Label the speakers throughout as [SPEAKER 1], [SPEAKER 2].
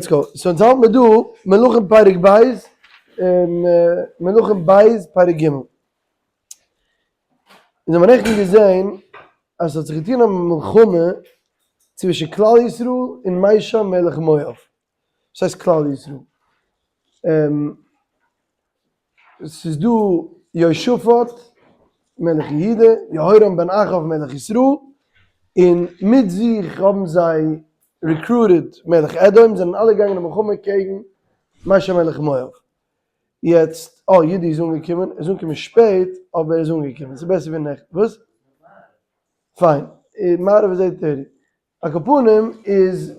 [SPEAKER 1] Let's go. So אונז האלט מיר דא, מלכים פרק ב', און מלכים ב' פרק ג'. אונז האבן נעכטן געזען אז עס האט זיך געטון א מלחמה צווישן כלל ישראל און מישע מלך מואב. וואס הייסט כלל ישראל? ס'איז דא יהושפט מלך יהודה, יהורם בן אחאב מלך ישראל, און מיט זיך האבן זיי recruited מלך אדום, זענען אלע געגאנגען אין מלחמה קעגן מישע מלך מואב. יעצט, אה, יודי איז אנגעקומען, ער איז אנגעקומען שפעט, אבער ער איז אנגעקומען, ס'איז בעסער ווי נעכטן, וואס? פיין, מעריב איז eight thirty. על כל פנים איז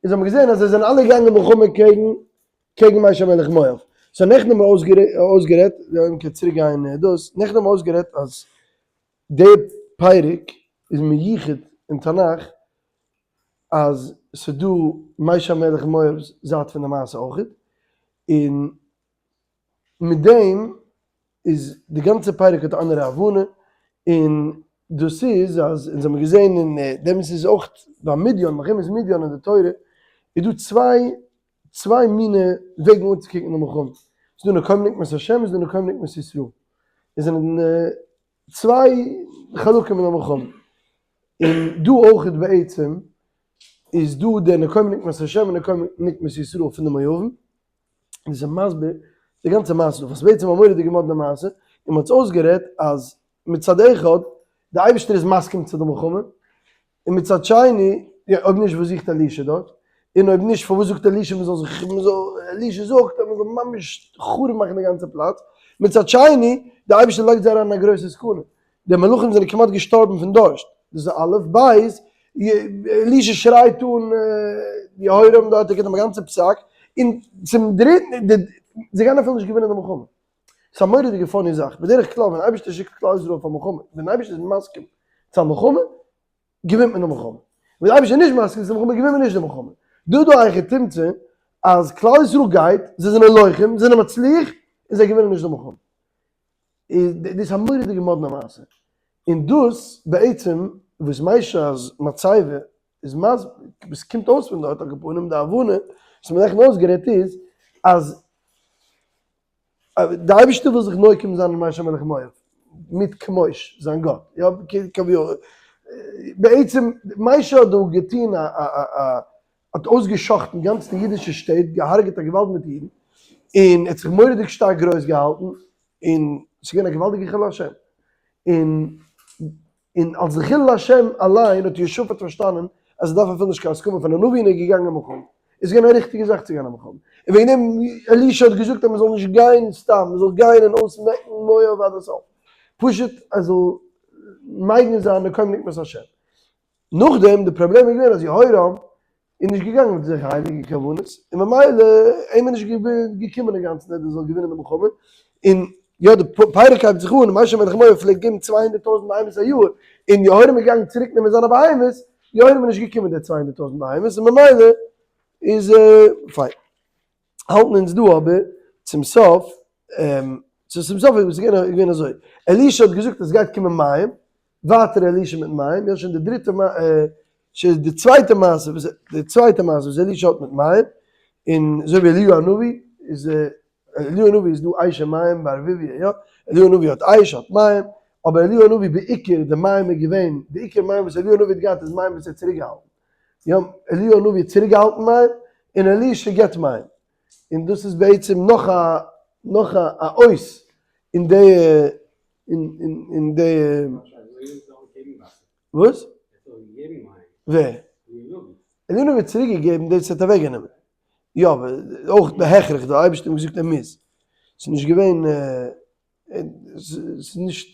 [SPEAKER 1] איז האבן געזען אז זיי זענען אלע געגאנגען מלחמה קעגן קעגן מישע מלך מואב. So נעכטן האבן מיר אויסגערעדט, מ'קען צוריק גיין דאס, נעכטן האבן מיר אויסגערעדט אז די פרק איז מיוחד אין תנך אז ס'דא מישע מלך מואב'ס זייט פון די מעשה אויכעט, און מיט דעם איז די גאנצע פרק האט א אנדערע הבנה, און דאס איז אז אונז האבן געזען אין דעם איז אויך ביי מדיון, מלחמת מדיון אין די תורה, איז דא צוויי צוויי מיני וועגן אנצוקוקן די מלחמה, ס'איז דא נקום נקמת השם און ס'איז דא נקום נקמת ישראל, עס זענען צוויי חלקים אין די מלחמה, און דא אויך בעצם איז דא די נקום נקמת השם און נקום נקמת ישראל פון די מואבים. און איז מסביר די גאנצע מעשה דא, וואס בעצם א מורא'דיגע מאדנע מעשה, און מ'האט עס אויסגערעדט אז מצד אחד די אייבערשטער איז מסכים צו די מלחמה, און מצד שני, אויב נישט וואס זוכט אלישע דארט? און אויב נישט פארוואס זאגט אלישע מ'זאל זיך, מ'זאל, אלישע זאגט אז מ'זאל ממש חרוב מאכן די גאנצע פלאץ, מצד שני, די אייבערשטער לייגט זיי אריין אין א גרויסע סכנה, די מלכים זענען כמעט געשטארבן פון דורשט, דאס איז א', ב', אלישע שרייט אן יהורם דארט, ער גיבט אים א גאנצע פסק, און צום דריטן, זיי גייען אפילו נישט געווינען די מלחמה. ס'איז א מורא'דיגע funny זאך, בדרך כלל ווען אייבערשטער שיקט כלל ישראל אויף א מלחמה, ווען אייבערשטער איז מסכים צו א מלחמה, געווינט מען די מלחמה. ווען אייבערשטער איז נישט מסכים צו די מלחמה, געווינט מען נישט די מלחמה. דא איז דא א היכי תמצא אז כלל ישראל גייט, זיי זענען לוחם, זיי זענען מצליח, און זיי געווינען נישט די מלחמה. איז דאס איז א מורא'דיגע מאדנע מעשה, און דאס בעצם וואס מישע'ס מצבה איז מסביר, וואס קומט אויס פון דארט על כל פנים די הבנה וואס מ'האט נעכטן אויסגערעדט איז, אז די אייבערשטער וויל זיך נוקם זיין אין מישע מלך מואב, מיט כמוש זיין גאט, יא כביכול, בעצם מישע האט דא געטון א א א האט אויסגע'שחט'ן גאנצע אידישע שטעט, געהארגעט א געוואלד מיט אידן, און ער האט זיך מורא'דיג שטארק גרויס געהאלטן, און ס'איז געווען א געוואלדיגע חילול השם, און און אלס די חילול השם אליין האט יהושפט פארשטאנען אז ער דארף אפילו נישט קיין הסכמה פון א נביא און ער איז געגאנגען מלחמה, איז געווען א ריכטיגע זאך צו גיין א מלחמה, און וועגן דעם אלישע האט געזאגט אז מען זאל נישט גיין סתם, מען זאל גיין און אויסמעקן מואב עד הסוף, פשוט ער זאל מגן זיין נקום נקמת השם. נאכדעם די פראבלעם איז געווען אז יהורם איז נישט געגאנגען מיט אזעלכע הייליגע כוונות, און ממילא אים איז נישט געקומען אינגאנצן אז ער זאל געווינען די מלחמה, און יא די פרק הייבט זיך אן, מישע מלך מואב פלעגט געבן 200,000 בהמות א יאר, און יהורם איז געגאנגען צוריק נעמען זיינע בהמות, יהורם איז נישט געקומען די 200,000 בהמות, און ממילא איז פיין. האלטן אונז דא אבער צום סוף, צום סוף איז געווען אזוי, אלישע האט געזאגט אז עס גייט קומען מים, ווייטער אלישע מיט מים, יא שוין די דריטע שוין די צווייטע מעשה וואס די צווייטע מעשה וואס אלישע האט מיט מים, און אזוי ווי אליהו הנביא איז אליהו הנביא איז דא אש ומים בערבוביא יא, אליהו הנביא האט אש האט מים, אבער אליהו הנביא בעיקר די מים איז געווען, די עיקר מים וואס אליהו הנביא האט געהאט איז מים וואס ער האט צוריק געהאלטן, יא, אליהו הנביא האט צוריק געהאלטן מים, און אלישע געבט מים, און דאס איז בעצם נאך א נאך א אות אין די אין די. וואס? ווער? אליהו הנביא האט צוריק געגעבן דאס האט אוועק גענומען. יא אבער אויך בהכרח די אייבערשטער האט אים געזאגט ער מוז. ס'איז נישט געווען ס'איז נישט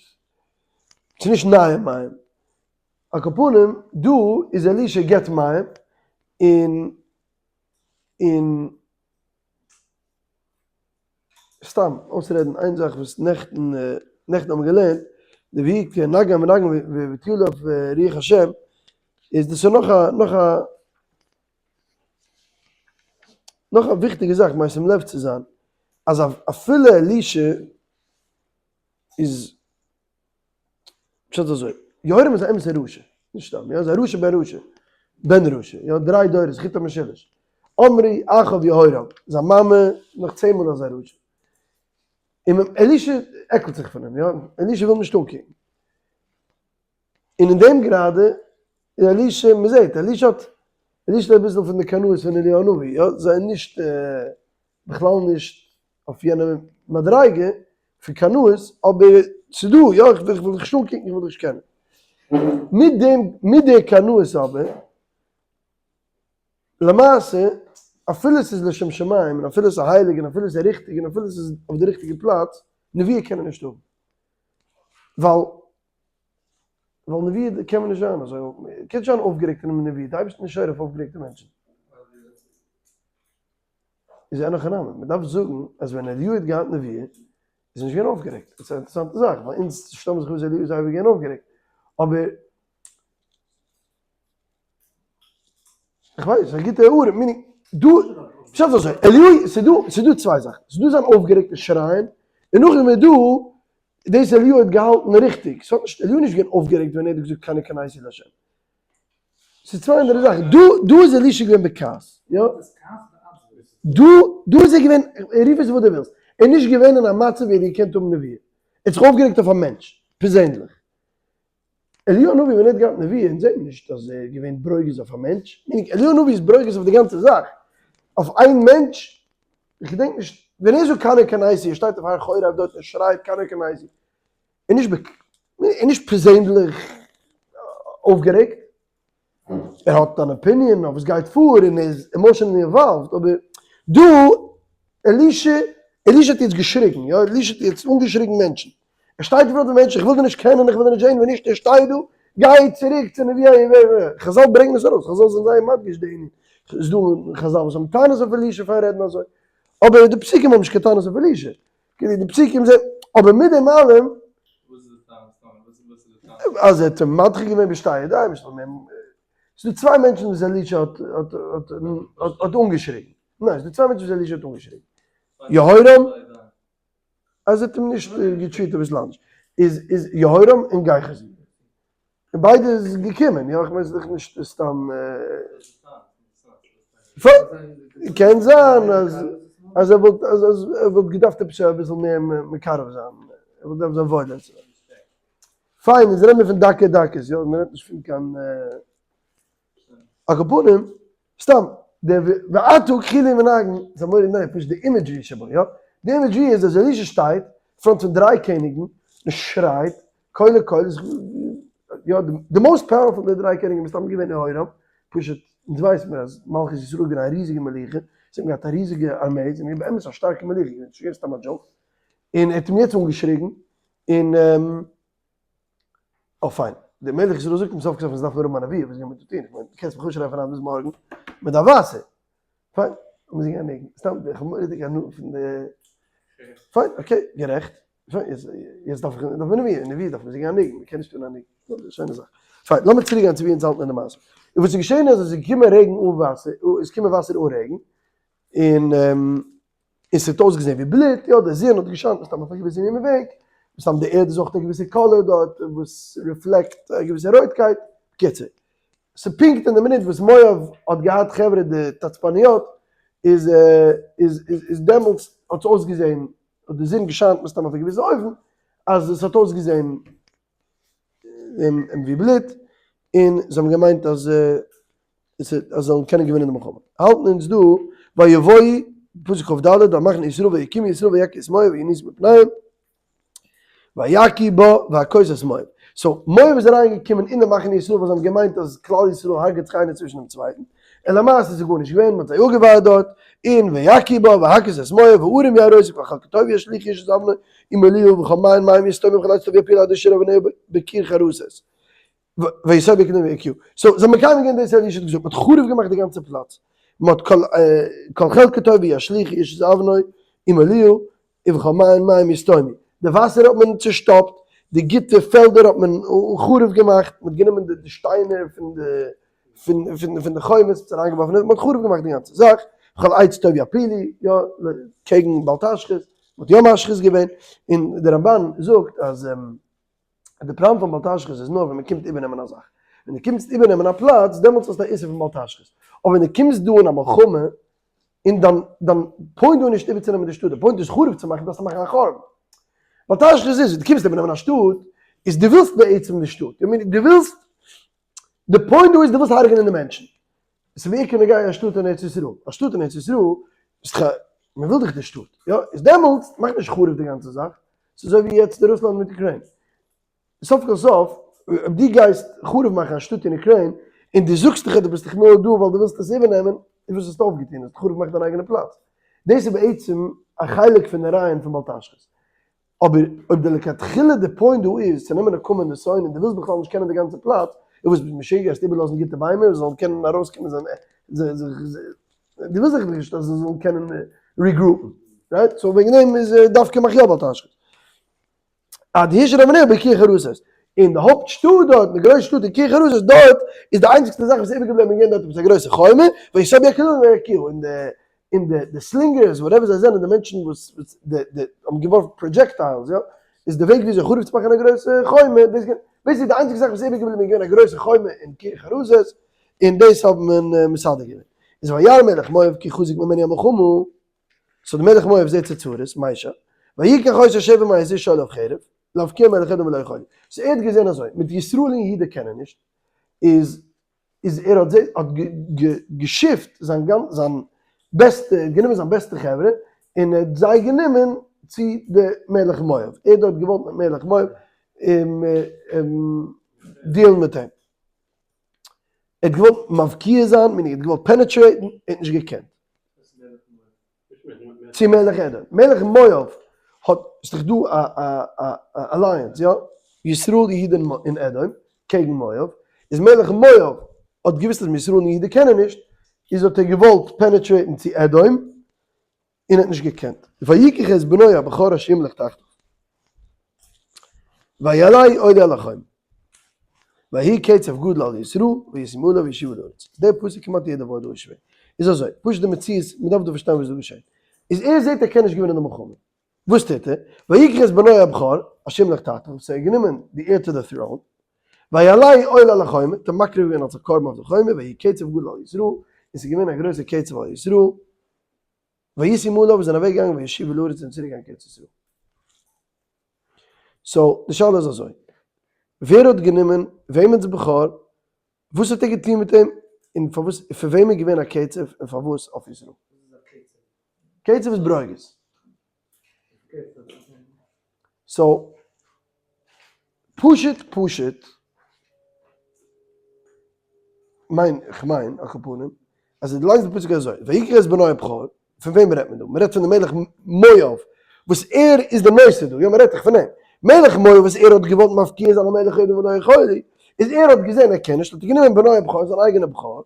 [SPEAKER 1] ס'איז נישט נייע מים. על כל פנים דא איז אלישע געבט מים און און סתם אויסרעדן איין זאך וואס נעכטן נעכטן האבן מיר געלערנט די ויהי נגן ונגן ותהי עליו רוח השם איז דאס איז נאך א נאך א נאך א וויכטיגע זאך משים לב צו זיין אז אפילו אלישע איז פשט אזוי, יהורם איז א אמת'ע רשע, נישט סתם, יא, איז א רשע בן רשע, בן רשע, יא, דריי דורות, חוט המשולש. עמרי, אחאב, יהורם, זיין מאמע נאך צען מאל אזא רשע. און אלישע עקלט זיך פון אים, יא, אלישע וויל נישט אנקוקן. און אין דעם גראדע איז אלישע, מען זעט, אלישע האט, אלישע האט אביסל פון די קנאות פון אליהו הנביא, יא, זיי נישט, בכלל נישט אויף יענע מדריגה פון קנאות, אבער ס'איז דא, יא, איך וויל דיך נישט אנקוקן, איך וויל דיך נישט קענען. מיט דעם, מיט די קנאות אבער, למעשה, אפילו ס'איז לשם שמים, און אפילו ס'איז הייליג, און אפילו ס'איז ריכטיג, און אפילו ס'איז אויף די ריכטיגע פלאץ, נביאה קען ער נישט האבן. ווייל ווייל נבואה קען מען נישט זיין אזוי, קען נישט זיין אויפגערעגט אינעם נבואה, די אייבערשטער איז נישט שורה אויף אויפגערעגטע מענטשן. איז אין הכי נמי, מען דארף זאגן אז ווען אליהו האט געהאט נבואה איז ער נישט געווען אויפגערעגט, דאס איז א אינטערעסאנטע זאך, ווייל אונז שטעלן מיר זיך פאר אז אליהו איז אייביג געווען אויפגערעגט, אבער איך ווייס, א גוטע הערה, meaning, דא, פשט איז אזוי, אליהו, ס'איז דא, ס'איז דא צוויי זאכן, ס'איז דא זיין אויפגערעגט און שרייען, און נאכדעם איז דא דאס אליהו האט געהאלטן ריכטיג, ס'האט נישט, אליהו איז נישט געווען אויפגערעגט ווען ער האט געזאגט קנא קנאתי לה'. ס'איז צוויי אנדערע זאכן, דא דא איז אלישע געווען בכעס, יא? דא דא איז ער געווען, רוף עס וואס דו ווילסט, ער איז נישט געווען אין א מצב ווי ער האט געקענט האבן נבואה, ער האט זיך אויפגערעגט אויף א מענטש, פערזענליך. אליהו הנביא ווען ער האט געהאט נבואה, אונז זעהן מיר נישט אז ער איז געווען ברוגז אויף א מענטש, meaning אליהו הנביא איז ברוגז אויף די גאנצע זאך, אויף איין מענטש, איך געדענק נישט, ווען ער זאגט קנא קנאתי, ער שטייט אויף הר חורב דארט און שרייט קנא קנאתי, איז נישט איז נישט פערזענליך אויפגערעגט, ער האט אן opinion אויף וואס גייט פאר און ער איז emotionally involved, אבער דא אלישע, אלישע האט יעצט געשריגן, יא, אלישע האט יעצט אנגעשריגן מענטשן, ער שטייט פאר די מענטשן, איך וויל דיר נישט קענען, איך וויל דיר נישט זען, ווען נישט איך שטיי דא, גיי צוריק צו נביאי ו ו, חזל ברענגען עס ארויס, חזל זענען זייער מדגיש די ענין, ס'איז דא חזל וואס האבן טענות אויף אלישע פארן רעדן אזוי, אבער די פסוקים האבן נישט קיין טענות אויף אלישע, כאילו די פסוקים זענען, אבער מיט דעם אלעם,
[SPEAKER 2] וואס איז די טענה? סתם, וואס איז די טענה?
[SPEAKER 1] אז ער האט אים מדחה געווען בשתי ידיים, איך זאל מער, ס'איז דא צוויי מענטשן וואס אלישע האט האט האט האט אנגעשריגן, ניין, ס'איז דא צוויי מענטשן וואס אלישע האט אנגעשריגן, יהורם, אז ער האט אים נישט געטריט אביסל אנדערש, איז איז יהורם און גיחזי, און ביידע איז געקומען, יא, איך מיין ס'איז דאך נישט סתם. פיין, קען זיין אז אז ער וואלט אז אז ער וואלט געדארפט עפעס אביסל מער מקרב זיין, ער וואלט געדארפט זיין וואוילער צו אים. פיין, אונז רעדן מיר פון דקה דקות, יא, מ'רעדט נישט פון קיין על כל פנים, סתם, די ועתה קחי לי מנגן, איז א מורא'דיג ניין, פשוט די imagery שבו, יא? די imagery איז אז אלישע שטייט front פון דריי קעניגן און שרייט קולי קולות, יא, די most powerful די דריי קעניגן מסתם געווען יהורם, פשוט אונז ווייסן מיר אז מלכות ישראל איז געווען א ריזיגע מלוכה, זיי האבן געהאט א ריזיגע ארמעי, זיי זענען געווען באמת א שטארקע מלוכה געווען, נישט געווען סתם א joke, און ער האט אים יעצט אנגעשריגן, און אה פיין, דער מלך ישראל זאגט אים סוף כל סוף אונז דארף מיר האבן א נביא, וואס גייען מיר דא טון, איך מיין דו קענסט מיך אנשרייען פון היינט ביז מארגן, מען דארף וואסער, פיין, האבן זיי געענדיגט, סתם איך האב מורא'דיג הנאה פון די, פיין okay גערעכט, פיין יעצט דארף איך דארף מען נביא, נביא דארף מען זינגען א ניגון, מען קען נישט אן א ניגון, שיינע זאך, פיין לאמיר צוריק גיין צו ווי אונז האלטן אין די מעשה, און וואס איז געשען איז אז עס איז געקומען רעגן אן וואסער, עס איז געקומען וואסער אן רעגן, און און ס'האט אויסגעזען ווי בלוט, יא די זון האט געשיינט מסתם אויף א געוויסע מין וועג, מסתם די ערד איז אויך א געוויסע color דארט וואס reflect א געוויסע רויטקייט, בקיצור, ס'פונקט אין די מינוט וואס מואב האט געהאט חברה די תצפניות, איז איז איז דעמאלטס האט עס אויסגעזען, האט די זון געשיינט מסתם אויף א געוויסע אופן, אז עס האט אויסגעזען ווי בלוט, און זיי האבן געמיינט אז אז זיי זאלן קענען געווינען די מלחמה. האלטן אונז דא, ויבואו, פסוק כ ד, במחנה ישראל ויקומו ישראל ויכו את מואב וינוסו מפניהם, ויכו בה והכות את מואב. so מואב איז אריין געקומען אין די מחנה ישראל ווייל זיי האבן געמיינט אז כלל ישראל הרג'עט זיך איינער צווישן דעם צווייטן, און למעשה איז גארנישט געווען, מען האט זיי אפגעווארט דארט, און ויכו בה והכות את מואב והערים יהרסו וכל חלקה טובה ישליכו איש את אבנו ימלאוה וכל מעיין מים יסתמו וכל עץ טוב יפילו עד אשר אבניה בקיר חרסת. ויסעו בקנה ויקיאו. so זיי האבן מקיים געווען דאס אלישע האט געזאגט, מען האט חרוב געמאכט די גאנצע פלאץ, מען האט כל חלקה טובה ישליכו איש את אבנו ימלאוה ובכל מעיין מים יסתמו, די וואסער האט מען צושטאפט, די גוטע פעלדער האט מען חרוב געמאכט, מען האט גענומען די שטיינער פון די פון די חומות, מען האט אריינגעווארפן, מען האט חרוב געמאכט די גאנצע זאך, וכל עץ טוב יפילו, יא, קעגן בל תשחית, מען האט יא משחית געווען, און דער רמבן זאגט אז. די פראבלעם פון בל תשחית איז נאר ווען מען קומט איבערנעמען א זאך. ווען דו קומסט איבערנעמען א פלאץ, דעמאלטס האסטו א איסור פון בל תשחית. אבער ווען דו קומסט דא אין א מלחמה, און דיין דיין point דא איז נישט איבערצונעמען די שטאט, די point איז חרוב צו מאכן, דארפסטו מאכן א חורבן. בל תשחית איז, דו קומסט איבערנעמען א שטאט, איז דו ווילסט בעצם די שטאט, I mean דו ווילסט, די point דא איז דו ווילסט הרג'נען די מענטשן. עס איז בעיקר נוגע א שטאט אין ארץ ישראל, א שטאט אין ארץ ישראל איז דאך א, מען וויל דאך די שטאט, יא? איז דעמאלטס מאך נישט חרוב די גאנצע זאך, ס'איז אזוי ווי יעצט די רוסלאנד מיט אוקריין, סוף כל סוף אויב דו גייסט חרוב מאכן א שטאט אין אוקריין, און דו זאגסט דיך אז דו ביסט דאך נאר דא ווייל דו ווילסט עס איבערנעמען, איז וואס האסטו אויפגעטון? האסט חרוב געמאכט דיין אייגענע פלאץ. דאס איז בעצם א חלק פון די רעיון פון בל תשחית. אבער אויב די לכתחילה די point דא איז צו נעמען נקמה אין די שונא און דו ווילסט בכלל נישט קענען די גאנצע פלאץ, איז וואס ביסט משוגע גייסט איבערלאזן גוטע ביימער זיי זאלן קענען ארויסקומען זיין דו ווילסט דאך נישט אז זיי זאלן קענען regroup ן, right? So וועגן דעם איז דווקא מאך יא בל תשחית. עד הושת אבניה בקיר חרשת, אין די הויפט שטאט דארט, די גרויסע שטאט אין קיר חרשת דארט איז די איינציגסטע זאך וואס איז איבערגעבליבן געווען דארט עפעס א גרויסע חומה, ויסבו הקלעים ויכוה, און די און די די slingers whatever זיי זענען די מענטשן וואס וואס די די האבן געווארפן projectiles יא, איז די וועג וויאזוי חרוב צו מאכן א גרויסע חומה, דאס געווען basically די איינציגע זאך וואס איז איבערגעבליבן איז געווען א גרויסע חומה אין קיר חרשת, און דאס האט מען מסדר געווען. איז וירא מלך מואב כי חזק ממנו המלחמה, so די מלך מואב זעט ס'איז צרות, מישע, ויקח אותו שבע מאות איש שעליו חרב, להבקיע מלך אדום ולא יכולו. so ער האט געזען אזוי, מיט ישראל און יהודה קען ער נישט, איז איז ער האט זיי האט געשיפט זיין גאנ זיין בעסטע, ער האט גענומען זיין בעסטע חברה, און ער האט זיי גענומען צו די מלך מואב, ער האט דארט געוואלט מיט מלך מואב deal ן מיט אים. ער האט געוואלט מבקיע זיין, meaning ער האט געוואלט penetrate ן, ער האט נישט געקענט. צו מלך אדום. מלך מואב האט, ס'איז דאך דא א א א alliance, יא? ישראל, יהודה און אדום קעגן מואב, איז מלך מואב האט געוואוסט אז ישראל און יהודה קענען נישט, איז האט ער געוואלט penetrate ן צו אדום, און האט נישט געקענט. ויקח את בנו הבכור אשר ימלך תחתיו. ויעלהו עולה על החומה. ויהי קצף גדול על ישראל וישימו עליו וישובו לארץ. דער פסוק כמעט יעדע ווארט דא איז שווער. איז אזוי, פשוט די מציאות, מען דארף דא פארשטיין וואס דא געשעט. איז ער זעט ער קען נישט געווינען די מלחמה. וואס טוט ער? ויקח את בנו הבכור אשר ימלך תחתיו, so ער האט גענומען די heir to the throne, ויעלהו עולה על החומה, האט אים מקריב געווען אלס א קרבן אויף די חומה, ויהי קצף גדול על ישראל, און ס'איז געווען א גרויסע קצף על ישראל, וישימו עליו זענען אוועק געגאנגען וישובו לארץ זענען צוריק געגאנגען קיין ארץ ישראל. so די שאלה איז אזוי, ווער האט גענומען וועמענס בכור, וואס האט ער געטון מיט אים, און פארוואס, פון וועם איז געווען א קצף און פארוואס אויף ישראל? קצף איז ברוגז. so פשוט פשוט מיין איך מיין על כל פנים אז דו ליינסט די פסוק אזוי ויקח את בנו הבכור פון וועם רעדט מען דא? מען רעדט פון די מלך מואב וואס ער איז די נושא דא יא מען רעדט דאך פון אים מלך מואב וואס ער האט געוואלט מפקיע זיין המלך אדום ולא יכולו איז ער האט געזען ער קען נישט האט ער גענומען בנו הבכור זיין אייגענע בכור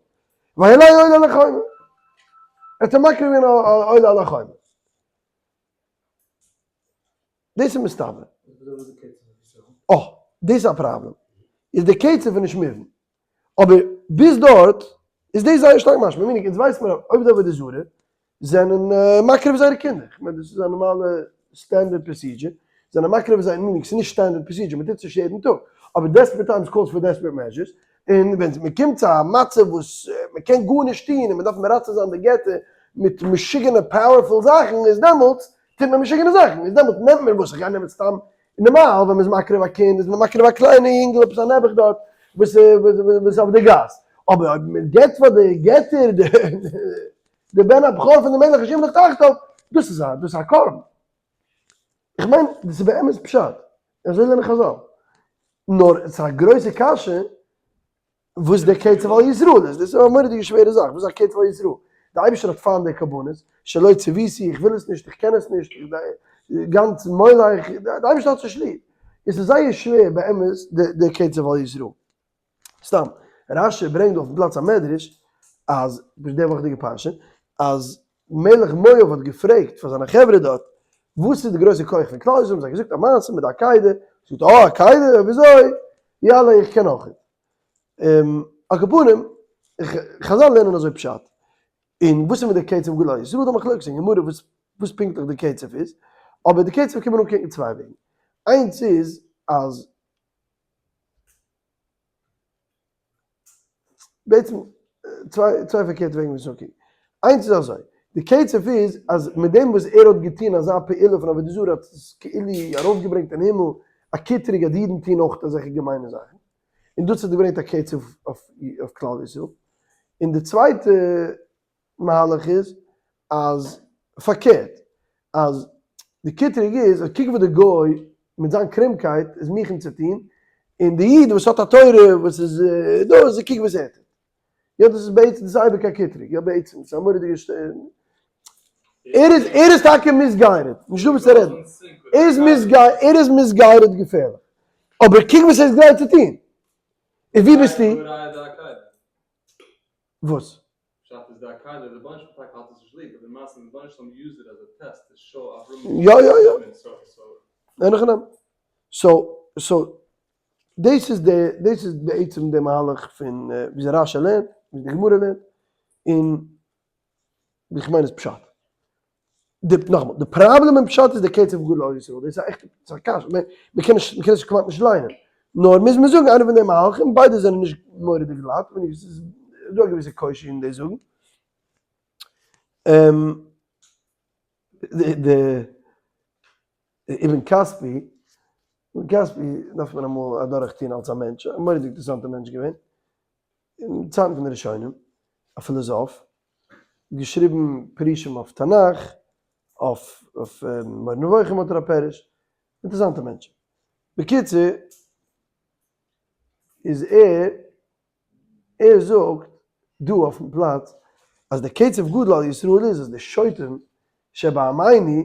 [SPEAKER 1] ויעלהו עולה על החומה ער האט אים מקריב געווען עולה על החומה. דאס איז מסתבר. אה, דאס איז א פראבלעם. איז די קצף איז נישט מובן. אבער ביז דארט איז דאס זייער שטארק משמע. meaning אונז ווייסט מיר אז עובדי עבודה זרה זענען מקריב זייערע קינדער. כ'מיין דאס איז א נארמאלע standard procedure. זענען מקריב זייער, meaning ס'איז נישט standard procedure, מ'טוט עס נישט יעדן טאג. אבער desperate times calls for desperate measures. און ווען מ'קומט צו א מצב וואס מ'קען גארנישט טון און מ'דארף מרצה זיין די געטער מיט משוגענע powerful זאכן איז דעמאלטס טוט מען משוגענע זאכן, איז דעמאלט נעמט מען וואס איך גיי נעמען סתם נארמאל ווען מ'איז מקריב א קינד איז מען מקריב א קליינע יונגל עפעס א נעבעך דארט וואס איז אויף די גאס, אבער אויב מען געבט פאר די געטער די בן הבכור פון די מלך אשר ימלוך תחתיו, דאס איז א דאס איז א קרבן. איך מיין דאס איז באמת פשט, אזוי לערנען חזל. נאר עס איז א גרויסע קשיא וואס דער קצף על ישראל איז, דאס איז א מורא'דיגע שווערע זאך, וואס איז א קצף על ישראל? דער אייבערשטער האט פיינט די קרבנות, שלא צויתי, איך וויל עס נישט, איך קען עס נישט, גאנץ מולך, דער אייבערשטער האט עס נישט ליב. עס איז זייער שווער באמת דער קצף על ישראל. סתם, רש"י ברענגט דא אויפן פלאץ א מדרש, אז, די וואכעדיגע פרשה, אז מלך מואב האט געפרעגט פאר זיינע חברה דארט, וואס איז די גרויסע כח פון כלל ישראל, האבן זיי געזאגט א מעשה מיט די עקידה, זאגט ער, אה עקידה, וויאזוי, יאללה איך קען אויך. על כל פנים, חזל לערנען אזוי פשט, און וואס איז מיט די קצף גדול? עס איז דא א מחלוקת אין גמרא וואס וואס פונקטליך די קצף איז, אבער די קצף קען מען אנקוקן צוויי וועגן, איינס איז אז. בעצם צוויי צוויי פארקערטע וועגן ווי ס'איז. איינס איז אזוי, די קצף איז אז מיט דעם וואס ער האט געטון אזא פעולה פון עבודה זרה האט עס כאילו ארויפגעברענגט אין הימל א קטרוג אז די אידן טוען אויך אזעלכע געמיינע זאכן, און דאס האט געברענגט א קצף אויף כלל ישראל. און די צווייטע מהלך איז אז פארקערט, אז די קטרוג איז אז קוק וואס די גוי מיט זיין קרומקייט איז מוכן צו טון, און די איד וואס האט א תורה וואס איז דאס, קוק וואס ער טוט. יא דאס איז בעצם, דאס איז אייביג א קטרוג, יא בעצם, ס'איז א מורא'דיגע ש. ער איז, ער איז טאקע misguided, נישטא וואס צו רעדן, ער איז misguided, ער איז misguided געפערליך, אבער קוק וואס ער איז גרייט צו טון, און ווי ביסטו? וואס?
[SPEAKER 2] פשט איז די עקידה, די רבונו של עולם טאקע האט עס נישט ליב, אבער למעשה די רבונו של עולם used it as a test to show אברהם
[SPEAKER 1] יא יא יא. אין הכי נמי. so so דאס איז די דאס איז בעצם די מהלך פון וויאזוי רשי לערנט, ווי די גמרא לערנט, און ווי כ'מיין איז פשט. די נאכאמאל, די פראבלעם אין פשט איז די קצף גדול על ישראל, דאס איז א עכטע ס'איז א קשיא, מען קען נישט מען קען עס כמעט נישט ליינען, נאר מוז מען זאגן איינע פון די מהלכים, ביידע זענען נישט מורא'דיג גלאט, און עס איז דא א געוויסע קושי אין דאס זאגן. די אבן כספי, אבן כספי דארף מען אמאל אדורך טון אלס א מענטש, א מורא'דיג אינטערעסאנטע מענטש געווען, אין צייטן פון די ראשונים, א פילאזאף, געשריבן פירושים אויף תנך, אויף אויף מורה נבוכים האט ער א פירוש, אינטערעסאנטע מענטש. בקיצור, איז ער, ער זאגט דא אויפן פלאץ אז די קצף גדול על ישראל איז אז די שוטים שבעמינו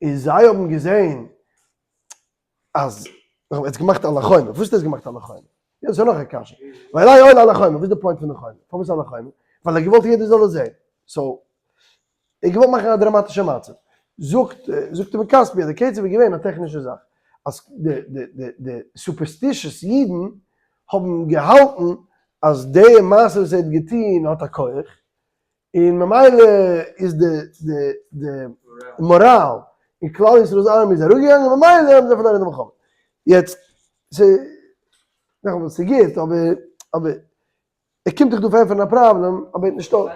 [SPEAKER 1] איז זיי האבן געזען אז ער האט געמאכט על החומה, וואס האט ער געמאכט על החומה? יא, ס'איז נאך א קשיא. ווייל איי אויל על החומה, וואס איז די point פון די חומה? פארוואס על החומה? ווייל ער האט געוואלט יעדער זאל עס זען. so, ער האט געוואלט מאכן א דראמאטישע מצב. זאגט, זאגט אבן כספי אז די קצף איז געווען א טעכנישע זאך. אז די די די די superstitious אידן האבן געהאלטן אז די מעשה וואס ער האט געטון האט א כח, און ממילא איז די די די מאראל אין כלל ישראל'ס army איז אראפגעגאנגען ממילא האבן זיי פארלוירן די מלחמה. יעצט ס'איז נאכאמאל ס'איז גוט אבער אבער ער קומט דאך דא פארענטפערן א פראבלעם אבער נישט אויס.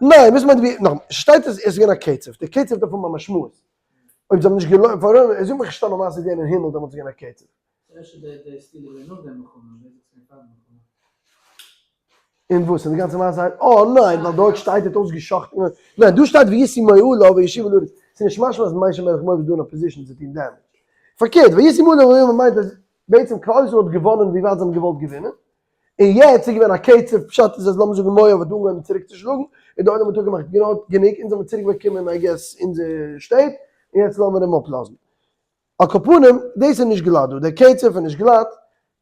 [SPEAKER 1] ניין וואס מיינט ווי נאכאמאל שטייט אז עס איז געווען א קצף די קצף דארף האבן א משמעות אויב זיי האבן נישט געלויבט פאר ער זאגט מיך נישט סתם א מעשה איז געווען אין הימל דעמאלטס איז געווען א קצף.
[SPEAKER 3] אפשר די די סתירה איז געווען נאך די מלחמה, ווער זאגט ס'געווען פאר די מלחמה?
[SPEAKER 1] און וואס? און די גאנצע מעשה הייסט אה ניין ווייל דארט שטייט ער האט אויסגע'שחט'ן ניין דא שטייט ויסעו מועלה וישובו לארץ ס'איז נישט משמע אז משא מלך מואב איז דא אין א position צו טון damage פארקערט ויסעו מועלה ויאמר מיינט אז בעצם כלל ישראל האט געוואנען ווי ווייט זיי האבן געוואלט געווינען און יעצט איז געווען א קצף פשט איז אז לאמיר זאגן מואב האט אנגעהויבן צוריק צו שלאגן און די עולם האט אפגעמאכט גענוג אונז האבן צוריק באקומען I guess אונזער שטעט און יעצט לאמיר אים אפלאזן. על כל פנים, דאס איז נישט גלאט דא, דער קצף איז נישט גלאט,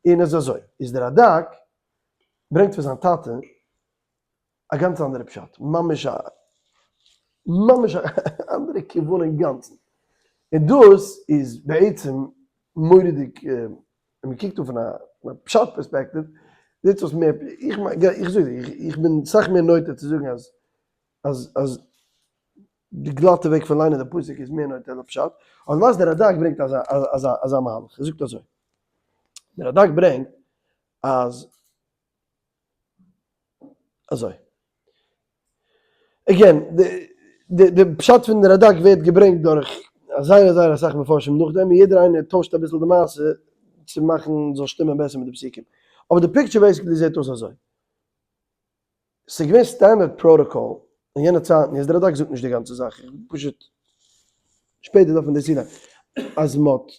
[SPEAKER 1] און עס איז אזוי, איז דער רדק ברענגט פון זיין טאטע א גאנץ אנדערע פשט, ממש א ממש א אנדערע כיוון אינגאנצן, און דאס איז בעצם מורא'דיג, ווען מען קוקט אן פון א פשט פערספעקטיוו, זעט אויס מער, איך מיין, איך זאג דיר, איך בין סאך מער נוטה צו זאגן אז אז אז די גלאטע וועג פון ליינען די פסוק איז מער נוטה לפשט, אבער למעשה דער רדק ברענגט אזא אזא אזא מהלך, ער זאגט אזוי, דער רדק ברענגט אז אזוי, again, די די די פשט פון די רדק ווערט געברענגט דורך זייער זייער אסאך מפרשים נאכדעם, און יעדער איינער טוישט אביסל די מעשה צו מאכן זאל שטימען בעסער מיט די פסוקים, אבער די picture basically זעט אויס אזוי. ס'איז געווען standard protocol אין יענע צייטן, יעצט די רדק זאגט נישט די גאנצע זאך, איך פשוט שפעטער דארף מען דאס צולייגן, אז מ'האט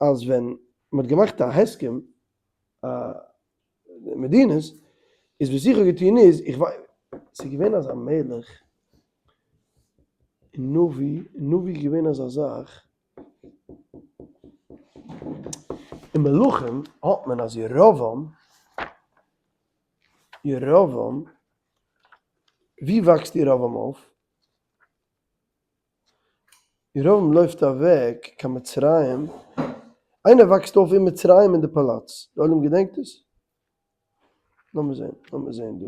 [SPEAKER 1] אז ווען מ'האט געמאכט א הסכם א מדינות, איז וואס איך האב געטון איז, איך ווייס, ס'איז געווען אזא מלך אין נביא, אין נביא איז געווען אזא זאך, אין מלכים האט מען אז ירבעם ירבעם, ווי וואקסט ירבעם אויף? ירבעם לויפט אוועק קיין מצרים, איינער וואקסט אויף אין מצרים אין די פאלאץ, די עולם געדענקט עס? לאמיר זען, לאמיר זען דא.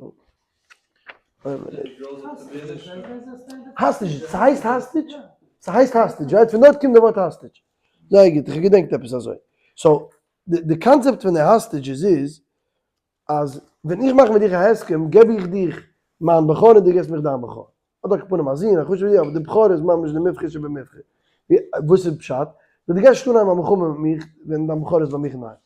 [SPEAKER 1] hostage, ס'הייסט hostage? ס'הייסט hostage, right? פון דארט קומט די ווארט hostage. זייער גוט, איך האב געדענקט עפעס אזוי. so, די קאנצעפט פון די hostages איז. אז ווען איך מאך מיט דיך א הסכם געב איך דיך מיין בכור און דו געבסט מיך דיין בכור. אדער על כל פנים א זון, א חשוב'ער זון, אבער די בכור איז ממש די מבחר שבמבחר. וואס איז פשט? ווייל דו גייסט נישט אנהייבן א מלחמה מיט מיך ווען דיין בכור איז ביי מיך אינדערהיים.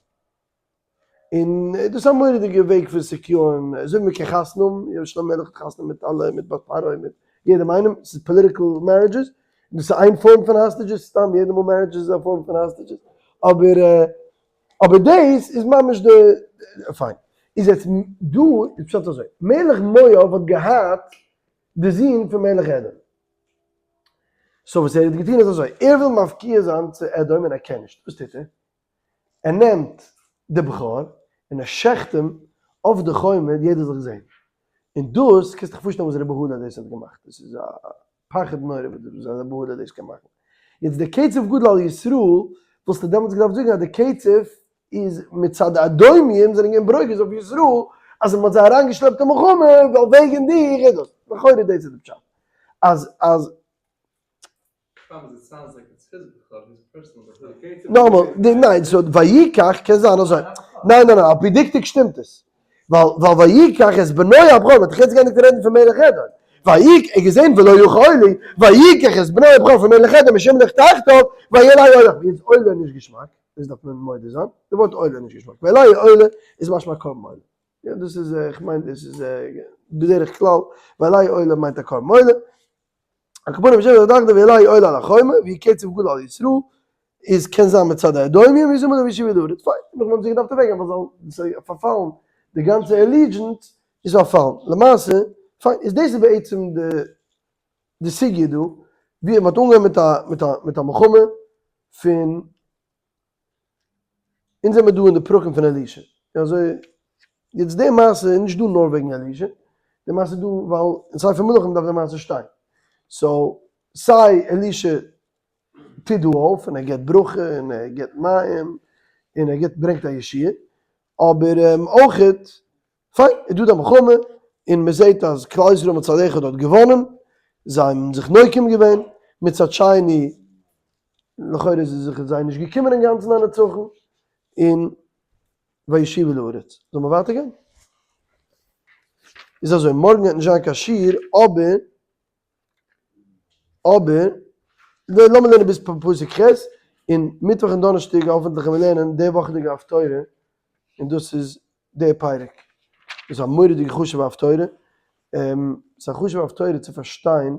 [SPEAKER 1] און דאס איז א מורא'דיגע וועג פון secure ן, אזוי ווי מ'קען חתונה האבן, יא שלמה המלך האט חתונה מיט אלע, מיט בת פרעה, מיט יעדעם איינעם, ס'איז political marriages, דאס איז איין form פון hostages, סתם יעדע מאל marriages איז א form פון hostages, אבער אבער דאס איז ממש די, פיין. איז יעצט דא איז פשט אזוי, מלך מואב האט געהאט די זון פון מלך אדום. so וואס ער האט געטון איז אזוי, ער וויל מפקיע זיין צו אדום און ער קען נישט, וואס טוט ער? ער נעמט די בכור און ער שעכט אים אויף די חומה יעדער זאל זען. און דאס קענסט דיך פארשטעלן וואס ר' בהלה דאס האט געמאכט, דאס איז א פחד נורא וואס ר' בהלה דאס קען מאכן. יעצט די קצף גדול על ישראל וואלסטו דעמאלטס געדארפט זאגן אז די קצף איז מצד די אדומים זענען געווען ברוגז אויף ישראל אז מען האט זיי אריינגעשלעפט אין מלחמה ווייל וועגן דיך איז דאס, לכאורה דאס איז די פשט אז אז. נאכאמאל, ניין, so ויקח קען זיין אזוי, ניין ניין ניין, על פי דקדוק שטימט עס, ווייל ווייל ויקח את בנו הבכור, מען האט דאך יעצט געענדיגט רעדן פון מלך אדום, ויקח, ער האט געזען ולא יכולו, ויקח את בנו הבכור פון מלך אדום אשר תחתיו, ויעלהו עולה, יעצט עולה איז נישט געשמאק, דאס דארף מען מודה זיין, די ווארט עולה איז נישט געשמאק, ויעלהו עולה איז משמע קרבן עולה, יא דאס איז, איך מיין דאס איז בדרך כלל, ויעלהו עולה מיינט א קרבן עולה. על כל פנים בשם דאכט ויעלהו עולה על החומה ויהי קצף גדול על ישראל איז קען זיין מצד האדומים ווי זאל מען וישובו לארץ פיין נאכדעם האבן זיי געדארפט אוועקגיין ווייל זיי פארפאלן די גאנצע allegiance איז פארפאלן למעשה פיין איז דאס איז בעצם די די סוגיא דא ווי מען האט אנגעהויבן מיט א מיט א מיט א מלחמה פון אונז זעמיר דא אין די פרקים פון אלישע, און אזוי יעצט די מעשה איז נישט דא נאר וועגן אלישע, די מעשה איז דא ווייל אין ספר מלכים דארף די מעשה שטיין, so סיי אלישע טוט דא אויף און ער געבט ברכה און ער געבט מים און ער געבט ברענגט א ישועה, אבער אויכעט פיין איז דא די מלחמה און מען זעט אז כלל ישראל מצד אחד האט געוואנען, זיי האבן זיך נוקם געווען, מצד שני לכאורה איז זיך זיי נישט געקומען אינגאנצן א נצחון, און וישובו לארץ. זאל מען ווייטער גיין? איז אזוי, מארגן וועט נישט זיין קיין שיעור, אבער אבער לאמיר לערנען ביז פסוק ח', און מיטוואך און דאנערשטאג האפענטליך וועלן מיר לערנען די וואכעדיגע הפטורה, און דאס איז די פרק. דאס איז א מורא'דיגע חשוב'ע הפטורה, ס'איז א חשוב'ע הפטורה צו פארשטיין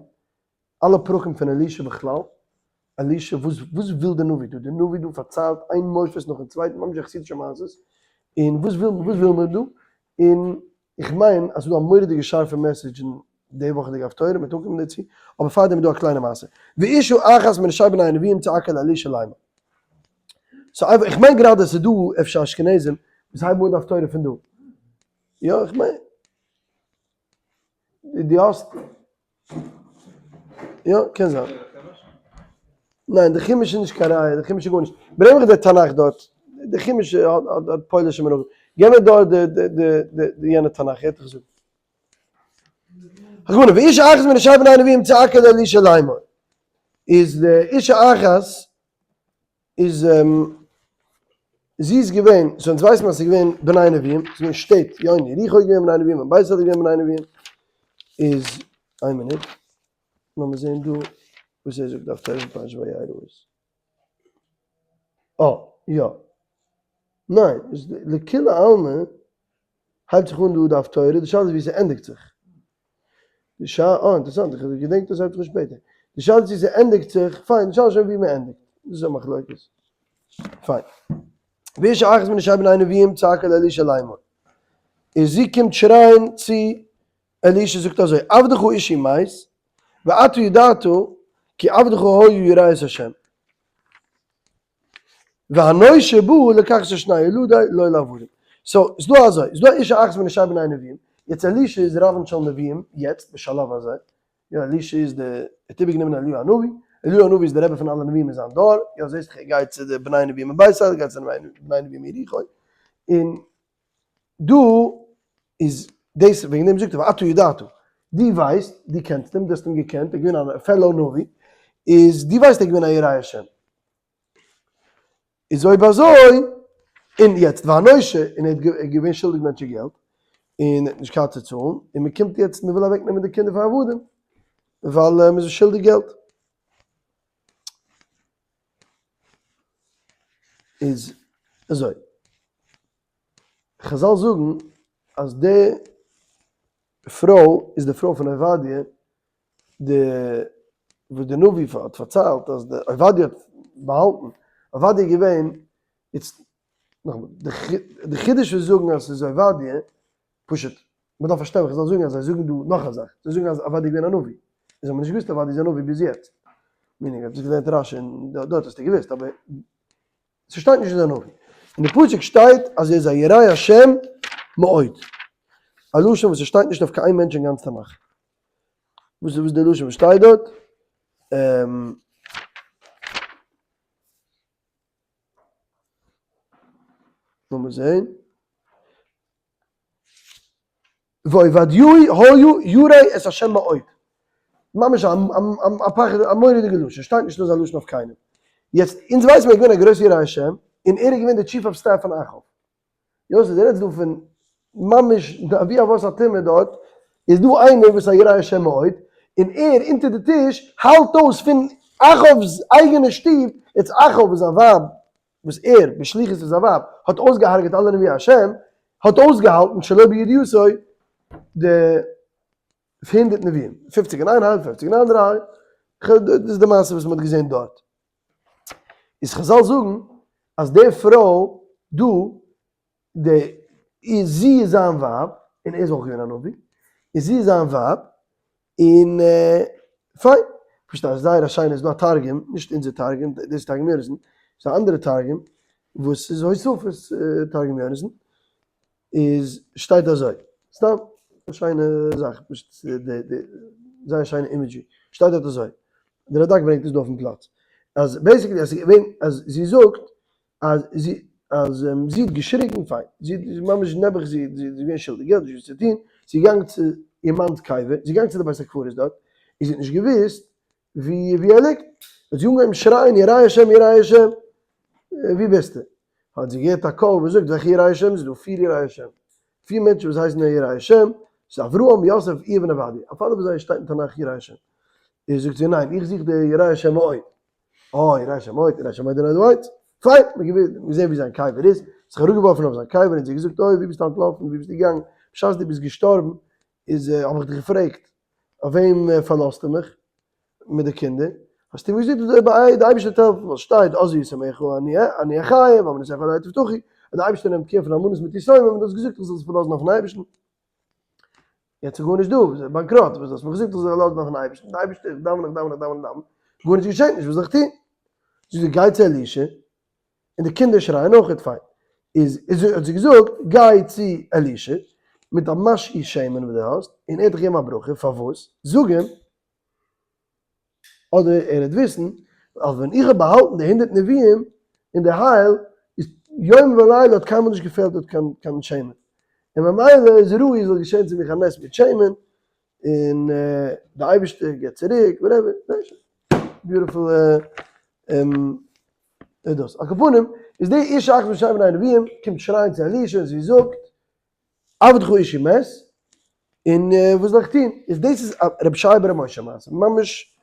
[SPEAKER 1] אלע פרקים פון אלישע בכלל, אלישע וואס וואס וויל די נביא דא? די נביא דא פארציילט איין מופת נאכן צווייטן, ממש ווי חסידישע מעשות, און וואס וויל וואס וויל מען דא? און איך מיין אז ס'איז דא א מורא'דיגע שארפע message אין די וואכעדיגע הפטורה, מ'וועט אנקומען דערצו, אבער פארדעם איז דא א קליינע מעשה, ואשה אחת מנשי בני הנביאים צעקה לאלישע לאמר. so איך מיין גראדע ס'איז דא אפשר אשכנזים וואס הייבן אן די הפטורה פון דא. יא איך מיין. דו האסט. יא קען זיין. ניין די חומש איז נישט קיין ראיה, די חומש איז גארנישט. ברענג מיך די תנך דארט. די חומש האט פוילישע מנהגים. געב מיר דארט די יענע תנך, ער וועט דיך זאגן. הגמרא, ואשה אחת מנשי בני הנביאים צעקה לאלישע לאמור. איז די אשה אחת איז זי איז געווען, so אונז ווייסן אז ס'איז געווען בני נביאים, ס'איז געווען שטעט, יא אין יריחו איז געווען בני נביאים, אין בית אל איז געווען בני נביאים, איז, איין מינוט, לאמיר זען דא וואס ער זאגט אויף תורה פרשת וירא איז, אה, יא, ניין, איז לכולי עלמא הייבט זיך אן דא די הפטורה, די שאלה איז ווי ס'ענדיגט זיך. די שאלה, אה אינטערעסאנט, איך האב געדענקט אז ס'הייבט זיך אן שפעטער. די שאלה איז צו ס'ענדיגט זיך, פיין, די שאלה איז שוין ווי מ'ענדיגט. דאס איז א מחלוקת. פיין. ואשה אחת מנשי בני נביאים צעקה לאלישע לאמור. און זי קומט שרייען צו אלישע זאגט אזוי, עבדך אישי מת, ואתה ידעת כי עבדך היה ירא את ה'. והנושע בא לקח את שני ילדי לו לעבדים. so, איז דא אזוי, איז דא אשה אחת מנשי בני נביאים, יעצט אלישע איז רבן של נביאים, יעצט בשלב הזה, יא אלישע איז די, ער האט איבערגענומען אליהו הנביא, אליהו הנביא איז די רבי פון אלע נביאים אין זיין דור, יא זעסט איך ער גייט צו די בני נביאים אין בית אל, ער גייט צו די בני נביאים אין יריחו, און דא איז דאס וועגן דעם זאגט ער ואתה ידעת, דו ווייסט, דו קענסט אים, דו האסט אים געקענט, ער איז געווען א fellow נביא, איז דו ווייסט ער איז געווען א ירא השם. איז אויב אזוי. און יעצט והנושה, און ער האט געווען שולדיג מענטשן געלט, און ער האט נישט געהאט צו צאלן, און מען קומט יעצט מען וויל אוועק נעמען די קינדער פאר עבדים, ווייל מען איז שולדיג געלט. איז אזוי, חזל זאגן אז די פרוי איז די פרוי פון עובדיה, די וואס די נביא האט פארציילט אז די עובדיה האט באהאלטן, עובדיה איז געווען, איצט נאכאמאל, די חידוש פון זאגן אז ס'איז עובדיה, פשוט, מען דארף פארשטיין וואס חזל זאגן אז זיי זאגן דא נאך א זאך, זיי זאגן אז עובדיה איז געווען א נביא, אונז האבן נישט געוואוסט עובדיה איז א נביא ביז יעצט, meaning האסט געלערנט רשי און דארט האסטו געוואוסט, אבער ס'שטייט נישט אז ער איז א נביא. אין די פסוק שטייט אז ער איז א ירא השם מאוד. א לשון וואס ס'שטייט נישט אויף קיין איין מענטש אין גאנץ תנך. וואס איז די לשון וואס שטייט דארט? לאמיר זעהן. ועובדיהו היו ירא את השם מאוד. ממש א פחד, א מורא'דיגע לשון, שטייט נישט אזא לשון אויף קיינעם. יעצט, אונז ווייסן מיר ער איז געווען א גרויסע ירא השם, און ער איז געווען די chief of staff פון אחאב. יוסי, דו רעדסט דא פון ממש די אבי אבות הטומאה דארט, איז דא איינער וואס איז א ירא השם מאוד, און ער אונטער די טיש האלט אויס פון אחאב'ס אייגענע שטוב, יעצט אחאב איז זיין ווייב, וואס ער, בשליחות פון זיין ווייב, האט אויסגעהארגעט אלע נביאי השם, האט אויסגעהאלטן שלא בידיעתו די 100 נביאים, פופציג אין איין הייל, פופציג אין אנדערע הייל, דאס איז די מעשה וואס מען האט געזען דארט. איז חזל זאגן אז די פרוי דא, די זי איז זיין ווייב, און ער איז אויך געווען א נביא, און זי איז זיין ווייב, און פיין, פשוט א זייער א שיינע, איז דא א תרגום, נישט אונזער תרגום, דאס איז תרגום יונתן, ס'איז א אנדערע תרגום, וואס איז הוספות תרגום יונתן, איז שטייט אזוי, סתם א שיינע זאך, פשוט די די זייער שיינע imagery, שטייט דארט אזוי, די רדק ברענגט עס דא אויפן פלאץ, אז basically אז ס'איז געווען אז זי זאגט אז זי אז זי האט געשריגן פיין, זי האט ממש נעבעך זי זי איז געווען שולדיג געלט נישט וואס צו טון, זי איז געגאנגען צו איר מאנ'ס קבר, זי איז געגאנגען צו די בית הקברות דארט, און זי האט נישט געוואוסט ווי ווי ער ליגט, האט זי אנגעהויבן שרייען ירא השם ירא השם, ווי ביסטו? האט זי געהערט א קול וואס זאגט וועלכע ירא השם? ס'איז דא פיר יראי השם, פיר מענטשן וואס הייסן יראי השם, ס'איז אברהם, יוסף, איוב און עובדיה, אויף אלע פון זיי שטייט אין תנך יראי השם. איז זאגט זי ניין, איך זוך די יראי השם מאוד. אה, יראי השם מאוד, יראי השם מאוד אין אדער ווייט. פיין, מ'האט געזען ווי זיין קבר איז, זיך אראפגעווארפן אויף זיין קבר און זי געזאגט, אוי, ווי ביסטו אנטלאפן, ווי ביסטו געגאנגען, בשעת דו ביסט געשטארבן, איז האב איך דיך געפרעגט, אויף וועם פארלאזטו מיך מיט די קינדער? האסטו מיר געזאגט אז די אייבערשטער וועט העלפן, ווייל שטייט אז ישמחך אני אני אחיה ואלמנותיך עלי תבטחי, אז די אייבערשטער נעמט קער פון אלמנות מיט יתומים, און דו האסט געזאגט איך זאל זיך פארלאזן אויפן אייבערשטן. יעצט איז גארנישט דא, ביסט באנקראט, וואס האסט מיר געזאגט איך זאל זיך לאזן אויפן אייבערשטן, די אייבערשטער, איך דאווען, איך דאווען, איך דאווען, איך דאווען, גארנישט געשעט נישט, וואס זאל איך טון? זאגט זי, גיי צו אלישע, און די קינדער שרייען אויכעט פיין. איז איז האט זי געזאגט, גיי צו אלישע, מיט א משהו שמן וואס דו האסט, און ער וועט דיך געבן א ברכה, פארוואס? זאג אים, אדער ער וועט וויסן, אז ווען איך האב באהאלטן די 100 נביאים אין די הייל, איז יום ולילה האט קיינמאל נישט געפעלט דארט קיין קיין שמן. און ממילא איז ראוי זאל געשען צו מיך א נס מיט שמן, און די אייבערשטער גיבט צוריק, whatever, beautiful דאס. על כל פנים, איז די אישה אחת משני בני הנביאים קומט שרייען צו אלישע און זי זאגט, עבדך אישי מת, און וואס זאל איך טון? איז דאס איז א רבי שייע בר' משה מעשה, ממש,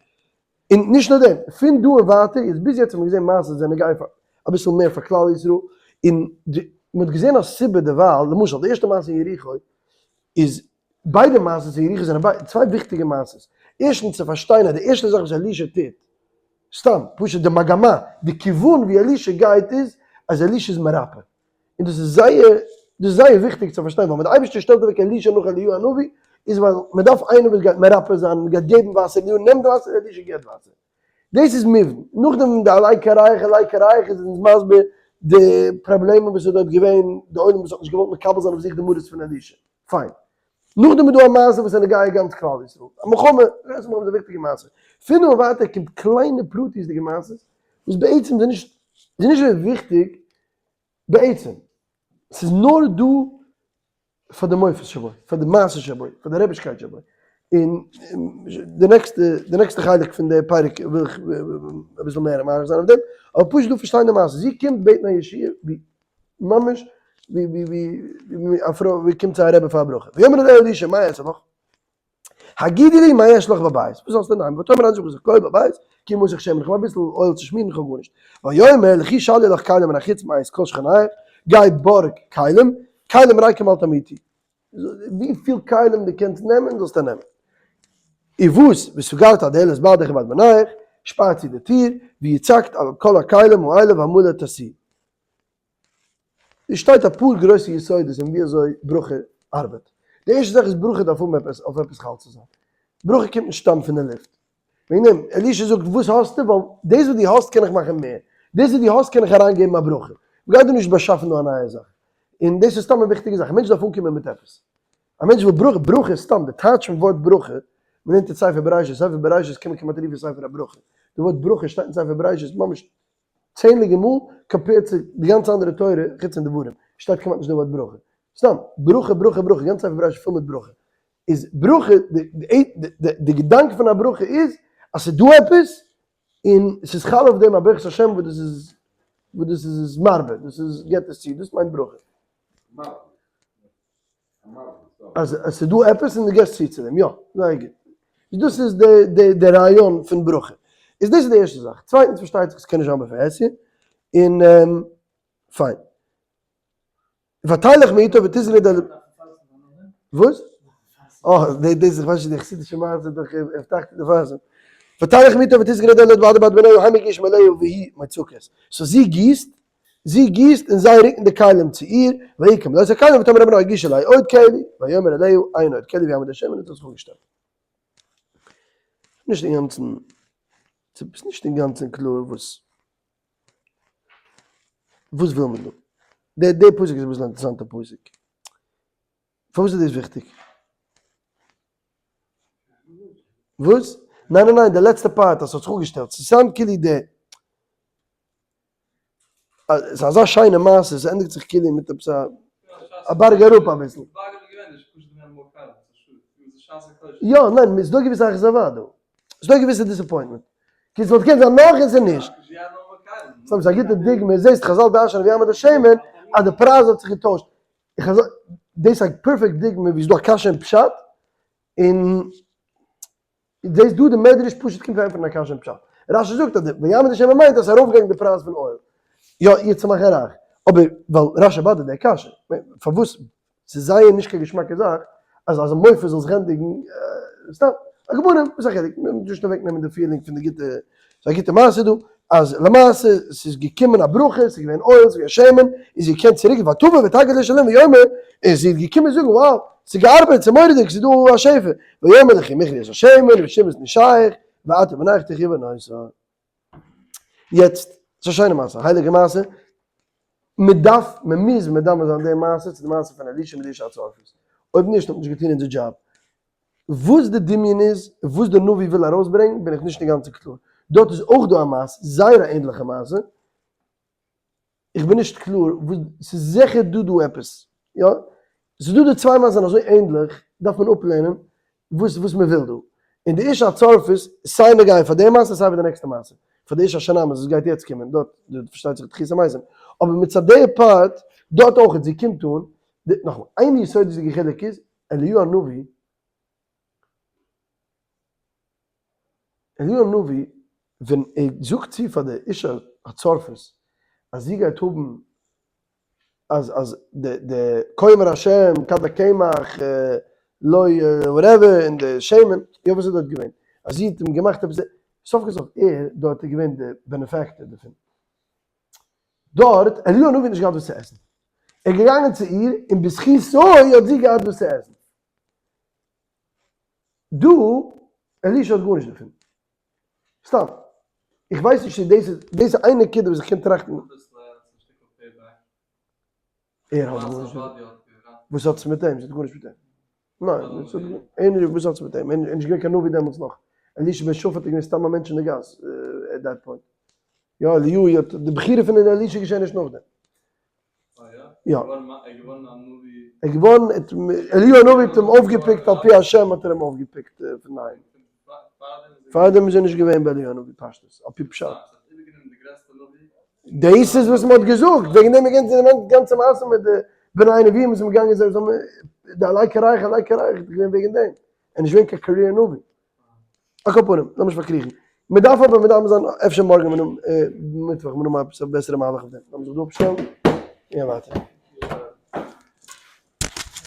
[SPEAKER 1] און נישט נאר דעם, פון דא און ווייטער, איז ביז יעצט האט מען געזען מעשות זענען גייען פאר אביסל מער פאר כלל ישראל, און מען האט געזען א סיבה דערווייל, למשל די ערשטע מעשה אין יריחו, איז ביידע מעשות אין יריחו זענען צוויי וויכטיגע מעשות, ערשטנס צו פארשטיין אז די ערשטע זאך וואס אלישע טוט, סתם, פשוט די מגמה, די כיוון ווי אלישע גייט איז, אז אלישע איז מרפא. און דאס איז זייער, דאס איז זייער וויכטיג צו פארשטיין, ווייל ווען די אייבערשטער שטעלט אוועק אלישע נאך אליהו הנביא, איז ווייל מען דארף איינער וואס גייט מרפא זיין, מען גייט געבן וואסער, אליהו נעמט וואסער, אלישע געבט וואסער. דאס איז מובן. נאכדעם די עלי קרח, עלי קרח איז אונז מסביר די פראבלעמען וואס איז דארט געווען, די עולם וואס האט נישט געוואלט מקבל זיין אויף זיך די מרות פון אלישע. פיין. נאכדעם איז דא א מעשה וואס איז נוגע גאנץ כלל ישראל, א מלחמה, גרויסע מלחמה איז א וויכטיגע מעשה. פון דא און ווייטער קומט קליינע פרטיות'דיגע מעשות, וואס בעצם זענען נישט, זענען נישט אזוי וויכטיג בעצם. ס'איז נאר דא פאר די מופת שבו, פאר די מעשה שבו, פאר די רעבישקייט שבו. און די נעקסטע, די נעקסטע חלק פון די פרק וויל איך אביסל מער מאריך זיין אויף דעם, אבער פשוט דא פארשטיין די מעשה, זי קומט בעטן א ישועה, ווי. ממש ווי ווי ווי א פרוי ווי קומט צו א רבי פאר א ברכה. ויאמר אליה אלישע מה אעשה לך? הגידי לי מה יש לך בבית, וואס האסטו אינדערהיים? ותאמר אין לי משחת כל בבית, כי אם משח שמן, איך האב אביסל oil צו שמירן, איך האב גארנישט. ויאמר לכי שאלי לך כלים מן החוץ מאת כל שכניך, גיי בארג כלים, כלים ריקים אל תמעיטי. וויפיל כלים דו קענסט נעמען זאלסטו נעמען. און וואס, וסגרת הדלת בעדך ובעד בניך, שפאר צו די טיר, ויצקת על כל הכלים האלה והמלא תשיאי. עס שטייט אפאר גרויסע יסודות אין ווי אזוי ברכה ארבעט. די ערשטע זאך איז ברכה דארף האבן עפעס אויף עפעס חל צו זיין. ברכה קומט נישט סתם פון די לופט. וועגן דעם, אלישע זאגט וואס האסטו? ווייל דאס וואס דו האסט קען איך מאכן מער. דאס וואס דו האסט קען איך אריין געבן א ברכה. מ'גייט דא נישט באשאפן דא א נייע זאך. און דאס איז סתם א וויכטיגע זאך. א מענטש דארף אנקומען מיט עפעס. א מענטש וויל ברכה, ברכה איז סתם, די טייטש פון ווארט ברכה, מ'לערנט אין ספר בראשית, ספר בראשית קומט כמעט אריבער ספר הברכה. די ווארט ברכה שטייט אין ספר בראשית ממש צענדליגע מאל compared צו די גאנצע אנדערע תורה חוץ אין דברים שטייט כמעט נישט די ווארט ברכה. סתם, ברכה ברכה ברכה, גאנץ ספר בראשית פול מיט ברכה. איז ברכה, די געדאנק פון א ברכה איז אז ס'איז דא עפעס און ס'איז חל אויף דעם א ברכת השם וואס דאס איז וואס דאס איז מרבה, דאס איז געבט עס צו, דאס מיינט ברכה. אז עס איז דא עפעס און דו געסט צו צו דעם, יא, זייער גוט. דאס איז די די די רעיון פון ברכה. איז דאס איז די ערשטע זאך. צווייטנס פארשטייט זיך עס קען נישט זיין בפרהסיא, און פיין. ותלך מאתו ותסגר את דלת. וואס? אה, די דאס איך ווייס נישט די חסידישע מעשה דאך הבטחתי לפרסם. ותלך מאתו ותסגר את הדלת בעדו ובעד בניה הם הגישום אליה והיא מוצקת. so זי גיסט זי גיסט און זיי רוקן די כלים צו איר, ויהי כמלאת הכלים ותאמר אל בנה הגישי אלי עוד כלי, ויאמר אליה אין עוד כלי ויעמוד השמן און האט זיך אפגעשטעלט. נישט אינגאנצן, ס'איז נישט אינגאנצן קלאר וואס וואס וויל מען דא. די די פסוק איז אביסל א אינטערעסאנטע פסוק. פארוואס איז דאס וויכטיג? וואס? ניין ניין ניין די לעצטע part אז ס'האט זיך אפגעשטעלט, ס'איז סתם כאילו די. ס'איז אזא שיינע מעשה, ס'ענדיגט זיך כאילו מיט עפעס א בארג אראפ אביסל. יא, ניין, ס'איז דא געוויסע אכזבה דא. ס'איז דא געוויסע disappointment. כאילו ס'וואלט געקענט זיין נאך און ס'איז נישט. סתם ס'איז א גוטע דוגמא, זעסט חזל דרש'נען ויעמוד השמן אז די פרייז האט זיך געטוישט. דאס איז א perfect דוגמא ווי ס'איז דא א קשיא אין פשט, און זעסט דא די מדרש פשוט קומט פארענטפערן א קשיא אין פשט. רשי זאגט אז די ויעמוד השמן מיינט אז ס'איז ארויפגעגאנגען די פרייז פון oil. יא, איר צו מאכן רייך. אבער ווייל רשי באדערט די קשיא. פארוואס? ס'איז זייער נישט קיין געשמאקע זאך אז אז א מופת זאל זיך ענדיגן סתם. א גמרא, וואס א חילוק? מ'מוז נישט אוועקנעמען די feeling פון די גוטע, ס'איז א גוטע מעשה דא, אז למעשה ס'איז געקומען א ברכה, ס'איז געווען oil, ס'איז געווען שמן, און זי קען צוריק, ותבא ותגד לאיש אלקים ויאמר, און זי איז געקומען זאגן, wow, ס'איז געארבעט, ס'איז מורא'דיג, ס'איז דא א שפע, ויאמר לכי מכרי את השמן ושמת נשיך, ואת ובניך תחיו ונוסה. יעצט, ס'איז א שיינע מעשה, א הייליגע מעשה, מען דארף, מען מוז מדמה זיין די מעשה צו די מעשה פון אלישע מיט די אשה הצרפית, אויב נישט האט מען נישט געטון אונזער דזשאב. וואס די דמיון איז, און וואס די נביא וויל ארויסברענגן בין איך נישט אינגאנצן קלאר. דארט איז אויך דא א מעשה, זייער א ענדליכע מעשה, איך בין נישט קלאר וואס, ס'איז זיכער דא דא עפעס, יא, ס'איז דא די צוויי מעשות זענען אזוי ענדליך, דארף מען אפלערנען וואס וואס מען וויל דא. און די אשה הצרפית, סיי נוגע פאר די מעשה סיי פאר די נעקסטע מעשה, פאר די אשה השונמית וואס גייט יעצט קומען, דארט פארשטייט זיך תחית המתים, אבער מצד די part, דארט אויך, זי קומט אן, נאכאמאל, איין יסודות'דיגע חילוק איז, אליהו הנביא, אליהו הנביא ווען ער זאגט צו פאר די אשה הצרפית אז זי גייט האבן אז אז די די כה אמר השם כד הקמח לא whatever און די שמן, יא וואס איז דארט געווען? אז זי האט אים געמאכט עפעס, סוף כל סוף ער דארט איז געווען די benefactor דערפון. דארט, אליהו הנביא האט נישט געהאט וואס צו עסן. ער איז געגאנגען צו איר און בזכותו האט זי געהאט וואס צו עסן. דא, אלישע האט גארנישט דערפון. סתם. איך ווייס נישט צו דאס איז, דאס איז איין נקודה וואס איך קען טראכטן. ער האט גארנישט דערפון. וואס האט עס מיט אים? עס האט גארנישט מיט אים. ניין, וואס האט עס מיט אים? ער איז נישט געווען קיין נביא דעמאלטס נאך. אלישע בן שפט איז געווען סתם א מענטש אין די גאס at that point. יא, אליהו האט, די בחירה פון אלישע איז געשען ערשט נאכדעם. יא. ער איז געווארן, אליהו הנביא האט אים אויפגעפיקט על פי השם האט ער אים אויפגעפיקט פון דערהיים. פארדעם איז ער נישט געווען ביי אליהו הנביא פשטות, על פי פשט. דאס איז וואס מען האט געזאגט, וועגן דעם איז געווען די גאנצע מעשה מיט די בני נביאים וואס זענען געגאנגען זיי האבן די עלי קרח עלי קרח איז געווען וועגן דעם, ער איז נישט געווען קיין career נביא. על כל פנים, לאמיר נישט פארקריכן. מען דארף אבער מען דארף זיין אפשר מארגן מיטוואך מיר האבן עפעס א בעסערע מהלך אויף דעם. לאמיר זיך דא אפשטעלן און ווייטער.